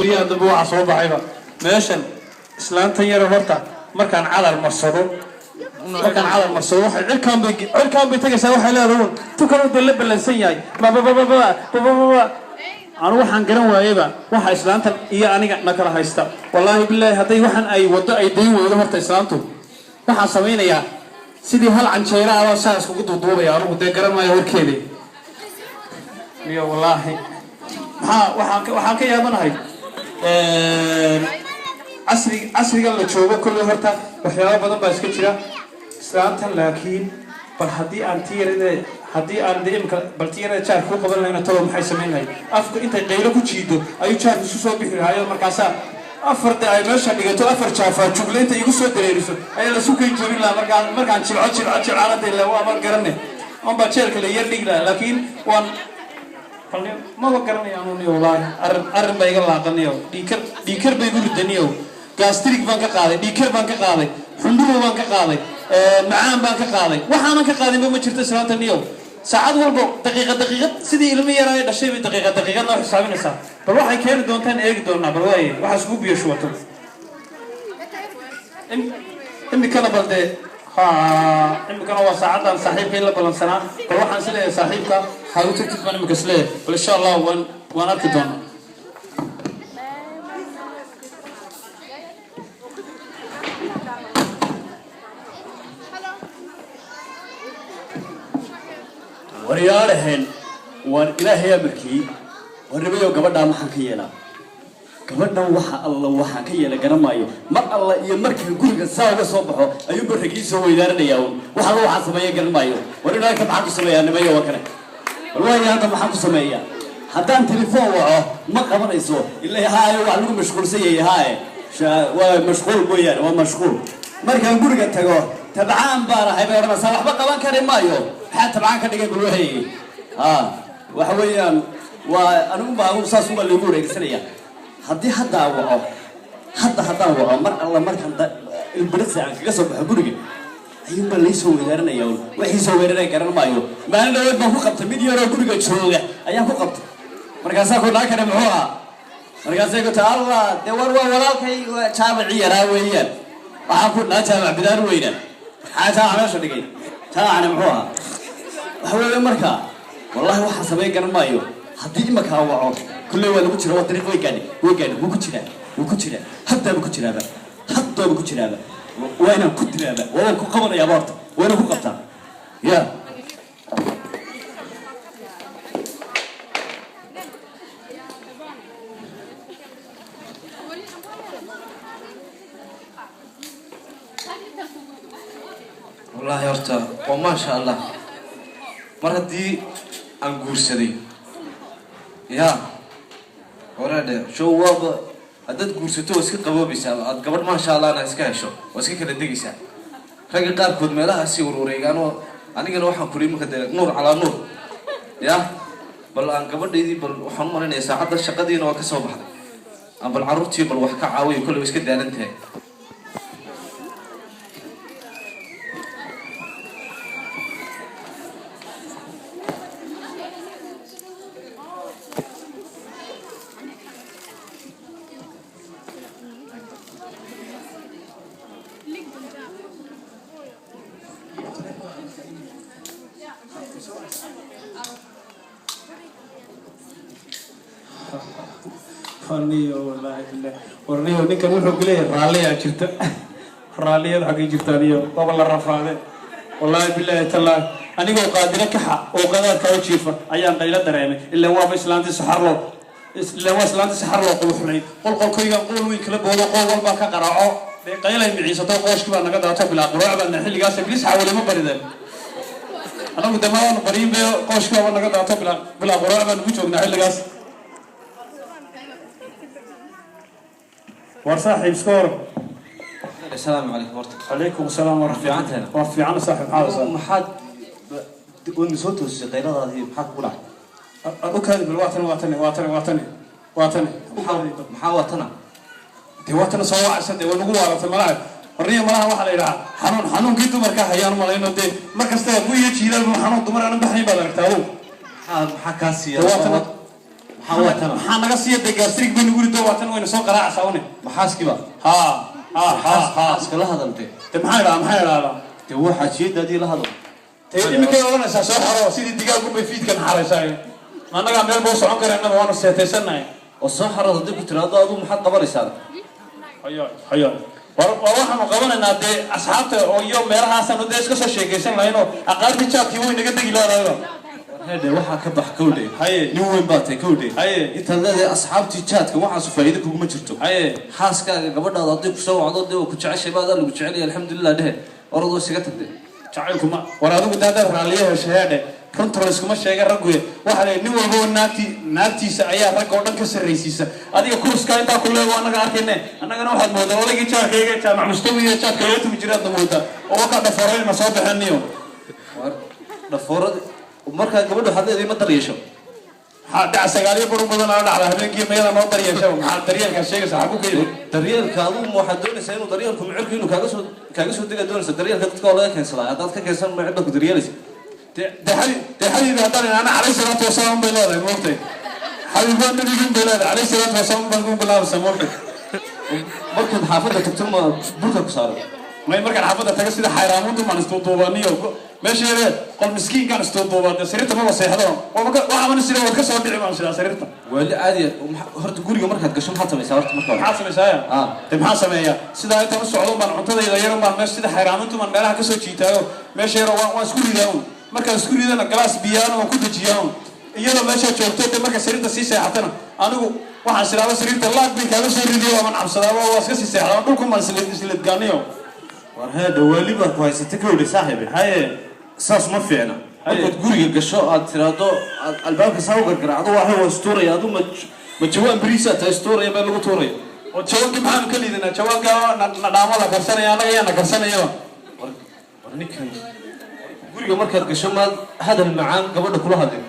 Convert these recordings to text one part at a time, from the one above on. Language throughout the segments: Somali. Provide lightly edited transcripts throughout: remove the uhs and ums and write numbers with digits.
Baryahan dambe waxaa soo baxayba meeshan islaantan yara. Horta markaan cadar marsado waxay cirkaan bay tagaysaa. Waxay leedahay un tukan de la ballansan yahay bababababa babababa. Anu waxaan garan waayeyba waxa islaantan iyo aniga na kala haysta. Wallaahi bilaahi, hadday waxaan ay waddo ay dayn weydo, horta islaantu waxaan samaynayaa sidii hal canjeera abaa saa iskugu duuduubaya. Anugu dee garan maayo warkeeda iyo wallaahi maxaa waxaan ka yaabanahay casrigan la joogo. Kolley horta waxyaabo badan baa iska jira islaantan, laakiin bal haddii aan tiyarade, haddii aan de imika bal tiyarada jaar kuu qaban lahayna, talo maxay samayn lahayd? Afka intay qaylo ku jiido ayuu jaarku isu soo bixi lahaa, iyadoo markaasaa afar de ay meesha dhigato, afar jaafaa jugle inta igu soo dareeriso ayaa lasu kay jebin lahaa. Markaan jilco jilco jilcaanada ila waaba garane unbaa jeelka la yar dhigi lahaa, laakiin waan maba garanaya anu niyo. Wallaahi arrin baa iga laaqaniyo. Dhiikar dhiikar bay igu ridaniyo, gastric baan ka qaaday, dhiikar baan ka qaaday, xundhubo baan ka qaaday, macaan baan ka qaaday. Waxaanan ka qaadinba ma jirto islaanta niyo. Saacad walba, daqiiqad daqiiqad, sidii ilmo yaraa dhashay bay daqiiqad daqiiqad noo xisaabinaysaa. Bal waxay keeni doontaan eegi doonaa. Bal waaye waxaa iskugu biyo shubato imikana. Bal dee ha imikana waa saacaddan saaxiibka in la balansanaa. Bal waxaan is leeyahay saaxiibka ha u tagtid baan imika is leeyahay. Bal insha Allah waan arki doonaa. Waryaadhaheen, waan Ilaahay amarkii. Warnimayow, gabadhaa maxaan ka yeelaa? Gabadhan waxa alla waxaan ka yeela garan maayo. Mar alla iyo markaan guriga saa uga soo baxo ayuunba ragii soo weydaaranayaa un. Wax alla waxaan sameeya garan maayo. War inaagta maxaan ku sameeyaa nimayo? Waa kane. Bal waayo, hadda maxaan ku sameeyaa? Haddaan telefoon waco ma qabanayso. Ilaa haaye wax lagu mashquulsan yahay haaye. Waa mashquul mooyaane, waa mashquul. Markaan guriga tago tabcaan baan ahay bay odhanaysaa, waxba qaban kari maayo. Maxaa tabcaan ka dhigay? Bal waxay ha waxa weeyaan waa anigu baa saas unbaa loogu wareegsanaya. Haddii haddaa waco, hadda haddaan waco, mar alla markaan ilbirisi aan kaga soo baxo guriga ayuunbaa laysoo weydaaranaya un. Wixii soo weeraraya garan maayo. Maalin dhaweed baan ku qabtay mid yaroo guriga jooga ayaan ku qabtay. Markaasaa ku dhaakane muxuu ahaa? Markaasay ku taa Allah dee war waa walaalkay, waa jaamacii yaraa weeyaan. Waxaan ku dhaa jaamac bidaar weyna. Maxaa jaamac meesha dhigay? Jaamacani muxuu ahaa? Waxa weeye marka wallahi waxaan samayn garan maayo. Haddii imakaa waco, kulley waa lagu jira, waa dariiq way gaadhay, way gaadhay. Wuu ku jiraa, wuu ku jiraa, haddaaba ku jiraaba, haddaaba ku jiraaba. Waa inaan ku dilaaba, waa ku qabanayaaba. Horta waa inaan ku qabtaa ya. Wallaahi horta waa maasha Allah. Mar haddii aan guursaday ya wareedhe show, waaba haddaad guursato waa iska qaboobaysaa. Aad gabadh maasha Allahna iska hesho, waa iska kala degaysaa. Ragga qaarkood meelahaasi warwareegaan oo anigana waxaan kuri marka dee nuur calaa nuur ya. Bal aan gabadhaydii, bal waxaan u malaynayaa saacadda shaqadiina waa ka soo baxday. Aan bal carruurtii bal wax ka caawiyo, kolley way iska daalan tahay. Niyo, wallaahi billahi, warniyo, ninkan wuxuu ku leeyahay raalliyaa jirta. Raalliyada xaggay jirtaa niyo? Waaba la rafaade. Wallaahi bilaahi tallaahi, anigoo qaadiro kaxa oo qadaadka u jiifa ayaan qaylo dareemay. Ilaan waaba islaantii saxarlo, ilaan waa islaantii saxarloo quluxnayd. Qolqolkaygan qool weyn kala boodo, qool walbaa ka qaraaco dee. Qaylay miciisato, qooshkii baa naga daato. Bilaa quraac baana xilligaas. Iblis xawale ma barideen anagu de, maanu bariin be. Qooshkii baaba naga daato, bilaa quraac baanu ku joognaa xilligaas. War saaxiib, iska hor. Asalaamu calaykum horta. Calaykum asalaam waraxmat. Fiicantahay? Waa fiican saaxiib, maxaa haysaa? Maxaad wadna soo toosisay? Qayladaadii maxaa kugu dhacay? U kaadi bal. Waa tani, waa tani, waa tani, waa tani, waa tani. U kaadi bal. Maxaa waa tana? Dee waa tana soo wacaysa. Dee waa nagu waalatay malaha. Horniya malaha waxaa la yidhahaa xanuunkii dumarka hayaan malayno. Dee mar kasta ku iyo jiilaalba xanuun dumar aanan baxayn baad aragtaa adugu. Maxaa kaa siiya? Dee waa tana. Maxaa waa tana? Maxaa naga siiya dee? Gaastrik bay nagu rido, waa tan wayna soo qaraacaysaa une. Maxaaskiba? Ha ha ha ha. Xaaska la hadaltay. De maxaa idhaha, maxaa idhahdaa? Dee waa xaajiyadaadii, la hadal. Dee iminkay odhanaysaa soo xaro, sidii digaagu bay fiidkan xaraysaa. Ma annagaa meel boo socon karaynaba? Waanu seetaysannahay. Oo soo xarad haddii ku tiraahdo, aduu maxaad qabanaysaa? Hayo hayo, war war, waxaanu qabanaynaa dee asxaabta oo iyo meelahaasaanu dee iska soo sheekaysan lahayn, oo aqaarti jaadkii way naga degi lahaayba. Hedhe, waxaa ka bax, kowdhe. Haye. Nin weyn baa tahay, kowdhe. Haye. Intaad leedahay asxaabtii jaadka, waxaasu faa'iido kuguma jirto. Haye. Xaaskaaga, gabadhaada haddii kusoo wacdo, dee waa ku jeceshay ba, adaa lagu jecelaya, alxamdulilah dhehe, oradoo isaga tagde. Jacaylku ma war adigu de haddaad raalliyo hesho, heedhe, runta layskuma sheega ragguye. Waxaa la yidhi nin walbaba naagtiisa ayaa ragga oo dhan ka sarraysiisa. Adiga kuruskaa intaa ku leego annaga arkayne, annagana waxaad moodaa odaygii jaarkayga Jaamac Mustawi iyo jaadka loo tumi jiraadna moodaa, oo wakaa dhafoorayna soo baxeniyo. War dhafoorad markaa gabadhu waxaad leedahay ma daryeesho? Maxaa dhac sagaaliyo barun badan ala dhacda habeenkii, mayada noo daryeeshaba? Maxaa daryeelkaa sheegaysa? Xagu ka yimid? Daryeelka adigu ma waxaad doonaysaa inuu daryeelku micirku inuu kaaga soo degaa doonaysa? Daryeelka dadka oo laga keensadaa, haddaad ka keensan ma cidda ku daryeelaysa? De xabiibi, haddaan idhaahna calayhi salaatu wasalaam bay leedahay, moogtay? Xabiib waa nabigin bay leedahay, calayhi salaatu wasalaam baan ku bilaabaysa, moogtay? Markaad xaafadda tagto ma burka ku saaran? May, markaan xaafadda taga sida xayraamuuntu maan isduuduubaniyo, meesha yaree qol miskiinkaan isduuduubaa, dee sariirta maba seexdo. Waxaabana sida waad ka soo dhici baan sidaa sariirta. Waali caadiya. Horta guriga markaad gasho maxaad samaysaa horta marka hore? Maxaa samaysaaya? Ah. De maxaa sameeyaa? Sidaa intaan u socdo baan cuntadayda yaran baan meesha sida xayraamintu baan meelaha kasoo jiitaayo, meesha yaro waan isku ridaa un. Markaan isku ridana galaas biyaana waan ku dejiyaa un, iyadoo meeshaa joogto. De marka sariirta sii seexatana, anigu waxaan silaaba sariirta laag bay kaaga soo ridiyo, waan cabsadaaba, waa iska sii seexdaa dhulku, maan isledgaaniyo. War heedha, waali baa ku haysata, kowdhe saaxiibe. Haye. Saas ma fiicna. Haye. Markaad guriga gasho aad tiraahdo, aad albaabka saa u gargaraacdo, waa istuuraya. Adu ma jawaan beriisaa tahay istuuraya meel lagu tuurayo? Oo jawaankii maxaanu ka liidanaa? Jawaanka na dhaamo la karsanaya, annaga yaa na karsanayaba. War ninkan, guriga markaad gasho maad hadal macaan gabadha kula hadlin?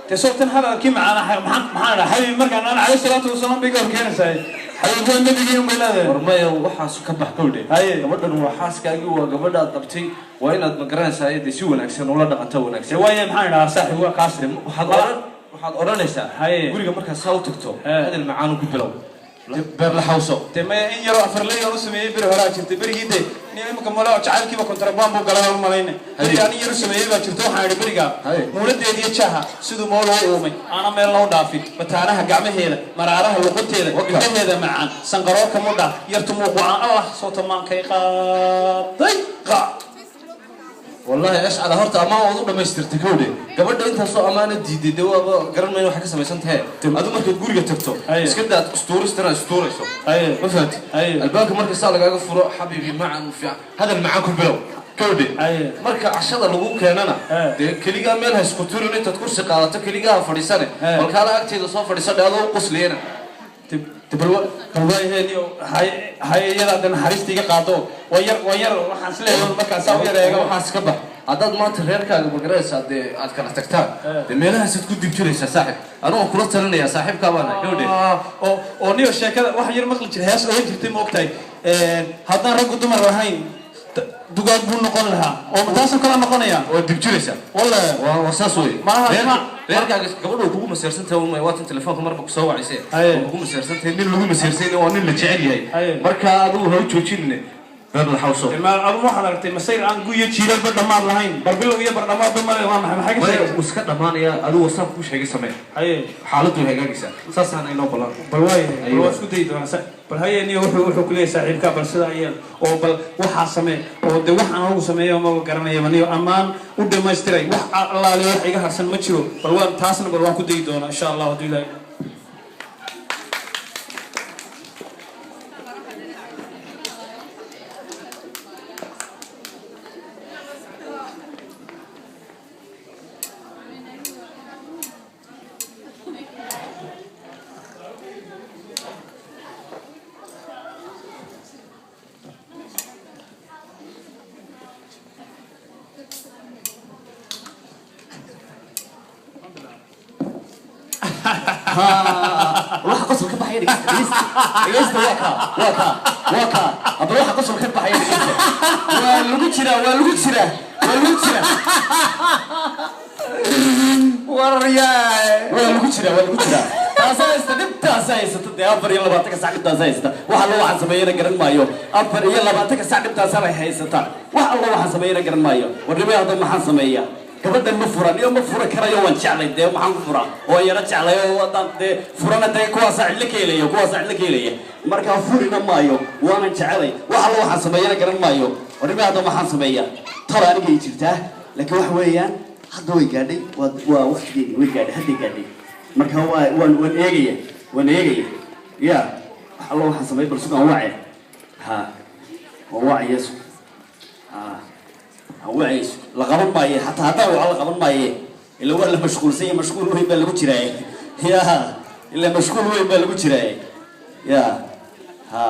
Dee soobtan hadalkii macaana maxaan idhaa? Xabiib markaan aan calayhi salaatu wasalaam bay ka hor keenaysaa, xabiib waa nabigii un bay leedahay. War maya, waxaas ka bax, kowdhe. Haye. Gabadhan waa xaaskaagii, waa gabadhaad qabtay, waa inaad ma garanaysaa dee si wanaagsan ula dhaqanto wanaagsan. Dee waaye, maxaan idhahaa saaxib? Waa kaas. Dee waxaad odhanaysaa Haye. guriga markaad saa u tagto, Hee. hadal macaan ku bilow, beer la xawso. Dee maya, in yaroo afarley aan u sameeyey beri horaa jirtay, berigii dee nin imika male oo jacaylkiiba kontrabaan buu galay aan malayne. Haye. Berigi anin yar u sameeyey baa jirto. Waxaan idhi berigaa: Haye. Muuladeediyo jaaha siduu mool u uumay, aana meel loo dhaafin, mataanaha gacmaheeda, maraaraha luqunteeda, Waka. indhaheeda macaan, sanqaroorka mudha yartu muuqucaan, Allah soo tamaankay qaaday qaac. Wallahi ashcala, horta ammaan waad u dhamaystirtay, kowdhe. Gabadha intaasoo ammaana diiday, dee waaba garan mayno waxay ka samaysan tahay. Adu markaad guriga tagto, Haye. iska daad istuuristana istuurayso. Haye. Ma fahanti? Haye. Albaabka marka saa lagaaga furo, xabiibi macan fiican, hadal macaan ku bilow, kowdhe. Haye. Marka cashada lagu keenana, Haye. dee keligaa meel ha isku turin. Intaad kursi qaadato keligaa ha fadhiisane. Haye. Balkaala agteeda soo fadhiiso dhe, adoo u qosliyana. Hay, iyadaa de naxariista iga qaado, waa yar, waa yar, waxaan isleeyahay markaan saa u yar eego. Waxaas ka bax. Haddaad maanta reerkaaga magaraysaa, dee aad kala tagtaan, dee meelahaasaad ku dib jiraysaa saaxib. Anigu waan kula talinayaa, saaxiibkaa baan ahay, gabadhe. Oo niyo sheekada waxa yar maqli jiray, hees oran jirtay, ma ogtahay? Haddaan raggu dumar lahayn dugaag buu noqon lahaa, oo taasoo kala noqonaya. Waa dib jiraysaa. Walla. Waa saas wey. Reerkaaga gabadha way kugu maseersantahay umay, waatan telefoonka marba kusoo wacaysee. Haye. Waa kugu maseersantahay. Nin lagu maseersayna waa nin la jecel yahay. Haye. Marka adigu ha u joojinine, beer la xawso. Ma adu waxaad aragtay masayr aan guyo jiilalba dhammaad lahayn, barbilow iyo bardhamaadba male? Waa maxay? Maxay ka Maya, sheegaysaa? wuu iska dhammaanayaa. Adigu wasaab kuu sheegay samee. Haye. Xaaladdu way hagaagaysaa, saasaana inoo ballan. Bal waayahay, bal waa isku dayi doonaa. Bal haye niyo, wuxuu ku leeyahay saaxiibkaa, bal sidaa yeel oo bal waxaa samee, oo de waxaan anigu sameeyo maba garanayaba niyo. Ammaan u dhamaystiray, wax allaale wax iga harsan ma jiro. Bal waan taasna, bal waan ku dayi doonaa insha Allah hadduu Ilaahay. Waxa qosol ka baxaya, dhegeysta, dhegeysta, dhegeysta. Waa kaa, waa kaa, waa kaa. Haddaba waxa qosol ka baxaya, dhegeysta. Waa lagu jiraa, waa lagu jiraa, waa lagu jiraa. Waryaay. Waa lagu jiraa, waa lagu jiraa. Taasaa haysta, dhibtaasa haysata dee. 24-ka sac dhibtaasa haysata. Wax alla waxaan sameeyana garan maayo. 24-ka sac dhibtaasa bay haysataa. Wax alla waxaan sameeyana garan maayo. War nimay, hadda maxaan sameeyaa? Gabadhan ma furan iyo ma furan karayo. Waan jeclay dee, maxaan ku furaa? Oo yara jeclay oo haddaan dee furana dee kuwaasaa cidlo ka helaya, kuwaasaa cidlo ka helaya. Markaa furina maayo, waanan jecelay. Wax alla waxaan sameeyana garan maayo. War nimay, hadda maxaan sameeyaa? Tala anigay jirtaa, laakiin waxa weeyaan hadda way gaadhay, waa waqtigeedii way gaadhay, hadday gaadhay. Marka waa waan eegaya, waan eegaya. Ya, wax alla waxaan sameey, bal sugaan wace. Ha, waan wacaya, sug. Ha, waan wacayso, la qaban maaye. Xataa haddaan waco la qaban maaye, ila waa la mashquulsan yahay, mashquul weyn baa lagu jiraaye. Ya, ila mashquul weyn baa lagu jiraaye. Ya, ha,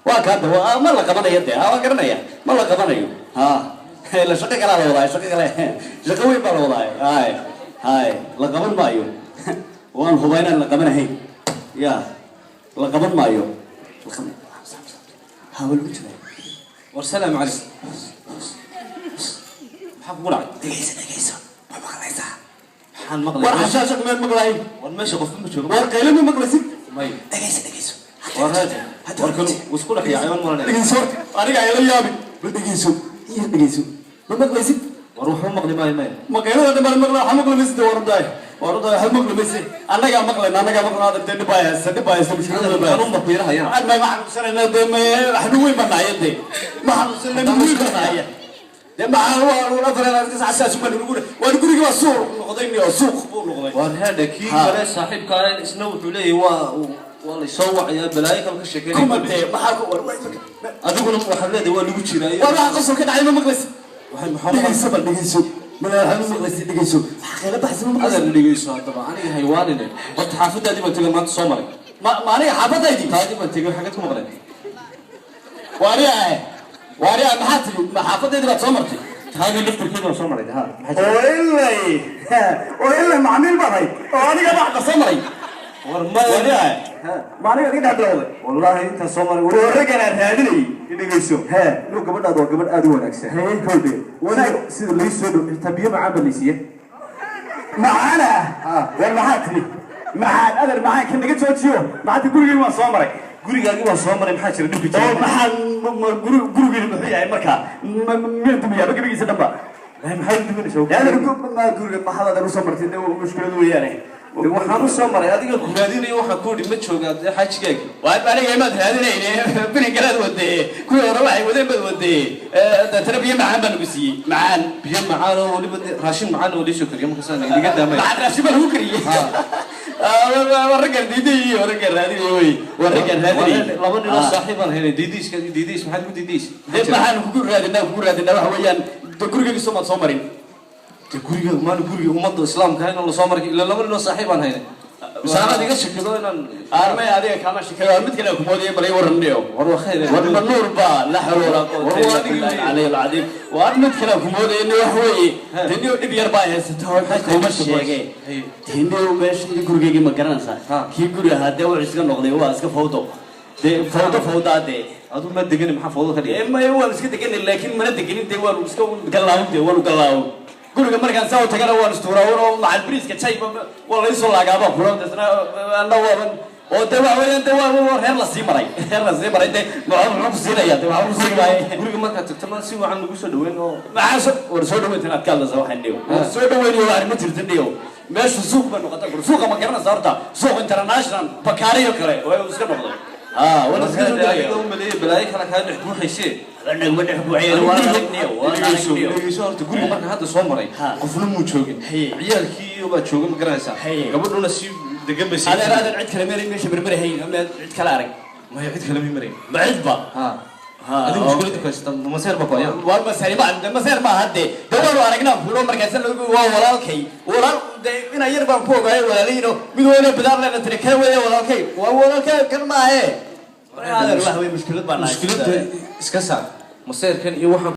waa ka hadda waa ma la qabanayo dee. Ha, waan garanaya, ma la qabanayo. Ha, ila shaqo kalaa la wadaay, shaqo kale, shaqo weyn baa la wadaay. Hay hay, la qaban maayo. Waan hubaa inaan la qabanahayn. Ya, la qaban maayo. La qaban. Ha, waa lagu jiraa. War salaamu calaykum, maxaa kugu dhacay? Dhegeyso, dhegeyso, ma maqlaysaa? Maxaan maqlay? War xashaashaq meel maqlahay. War meesha qofba ma joogo. War qaylo ma maqlaysid? May. Dhegeyso, dhegeyso. War haade, warkan wuu isku dhex yaacay, waan malanaya. Dhegeyso horta, aniga ayla yaabin. Bal dhegeyso, iyo dhegeyso, ma maqlaysid? War waxba maqli maayo, maya. Ma qaylada dhan baan maqla? Waxaa maqli maysid. War daay, war daay, waxaa maqli maysid. Annagaa maqlayna, annagaa maqlayna. Adartee dhib baa haysta, dhib baa haysta, mushkilada baa. Xanuun baa ku yarahayana. Ma ma xanuunsanayna dee, ma xanuun weyn baa nahaya dee. Ma xanuunsanayna, weyn baa nahaya dee. Maxaa waa 24 sac baan ugu waan gurigii baa suuq noqday oo suuq buu noqday. War haadhe, kii kale saaxiibka ah isna wuxuu leeyahay waa laysoo wacayaa, balaayo kale ka sheekeynaya. Kuma dee? Maxaa ku war? Adiguna waxaad leedahay waa lagu jiraa. War waxa qosol ka dhacay ma maqlaysid? Waxay maxaa maqlay? Dhegeyso, bal dhegeyso. Ma waxaa ma maqlaysid? Dhegeyso, waxa qayla baxaysa ma maqlaysid? Adeer, dhegeyso haddaba, aniga haywaanine. Horta xaafadaadii baan tegay maanta, soo maray. Ma aniga xaafadaydii? Taadii baan tegay, xageed ku maqlay? Waariya, waariya, maxaa tiri? Ma xaafadaydii baad soo martay? Taadii laftirkeeda waan soo maray, ha. Maxaa jira? Oo ilay, oo ilay, macmiil baan hay oo aniga waxda soo maray. War maya. Waariya, ma aniga iga dhex bilowday? Wallaahi intaan soo maray. Oo raggan aan raadinayay. Dhegeyso. Hee. Inuu gabadhaadu waa gabadh aad u wanaagsan. Hee. Kowde. Wanaag. Sida lay soo dhow, xitaa biyo macaan baa laysiiye. Macaana? War maxaa tiri? Maxaan adeer, maxaan kan naga joojiyo? Maxaa tiri? Gurigii waan soo maray. Gurigaagii waan soo maray, maxaa jira dhibka Oo jira? Maxaan gurigiina muxuu yahay markaa? Miyaan dumiyaaba gebigiisa dhanba? Maxaad u duminaysaa? Dee adeer, guriga maxaad adeer usoo martay? Dee mushkiladu weeyaane. Dee waxaan u soo maray adiga ku raadinayo, waxaan ku idhi ma joogaa dee xaajigaagii? Waa aniga imaad raadinayne, beri kalead wadee, kuwii hore waxay wadeen baad wadee. Deetana biyo macaan baa lagu siiyey, macaan. Biyo macaan oo weliba dee raashin macaan oo liisoo kariyo, markaasaan idiga daamay. Macaan raashin baa lagu kariyey. Waa raggan diiday iyo raggan raadinay wey, waa raggan raadinay. Laba ninoo saaxiib baan helay. Diidiiska diidiis, maxaad ku diidiis? Dee maxaan kugu raadinaa? Kugu raadinaa waxa weeyaan dee gurigayga soo maad soo marin. Dee guriga maana guriga ummadda islaamka inaan lasoo maray, ila laba ninoo saaxiib baan haynay, mise anaad iga shakido inaan Armay adiga kama shakayo, mid kale kumoodaya. Balay waraniyo. War waa khayr. War ma nuur baa la xawla walaa quwwata War waa illa adiga billahi weeye. aliyil cadiim. Waa mid kale kumoodaya. Ni wax weeye dee, niyo dhib yar baa haysata oo kuma sheege. Haye. Dee niyo meesha gurigaygii ma garanaysaa? Ha. Kii guri ahaa dee wuxuu iska noqday, waa iska fawdo dee, fawdo fawdaa dee. Adigu ma degani, maxaa fawdo ka dhigay? Maya, waan iska deganay laakiin mana deganin dee, waanu iska gallaawon dee, waanu gallaawon. Guriga markaan saa u tagana waan istuuraa oo macal bariiska jay waa laysoo laagaaba kula desna anna waaban oo dee waxa weeyaan dee waa reer la sii maray, reer la sii maray dee. Muxuu ku siinaya dee? Waxba ku siin maaye. Guriga markaad tagto ma si wacan lagu soo dhaweyn oo Maxaa soo war soo dhaweyntan aad ka hadlaysaa? Waxaan dhigo war soo dhaweynayo waa ma jirta dhigo. Meesha suuq bay noqotay. Suuqa ma garanaysaa horta? Suuq international bakaariyo kale way iska noqday. Ha, wala iska soo adiga gelaya. U maleeyay balaayo kale kaa dhex buuxaysee. Naguma dhex buuxiyeen, waa aragniyo, waa aragniyo. Dhegeyso horta, guriga marka hadda soo maray Ha. qofna muu joogin. Haye. Ciyaalkii baa jooga, ma garanaysaa? Haye. Gabadhuna si degan bay Adeer, adeer, cid kale meelay meesha berberhayn ama cid kale arag? Maya, cid kale may marayn. Ma cidba? Ha. Ha. Adigu mushkilada ku haysata maseer baa ku hayaa. War maseer ma maseer ma hadde de, waanu aragnaa fulo markaasa lagu waa walaalkay, walaal de ina yar baan ku ogaay walaalihiino mid weyno bidaar leena tiri kan weeye walaalkay, waa walaalkay kan maahe. Adeer, wax wey mushkilad baa nahay. Mushkiladda iska saar maseerkan iyo waxaan.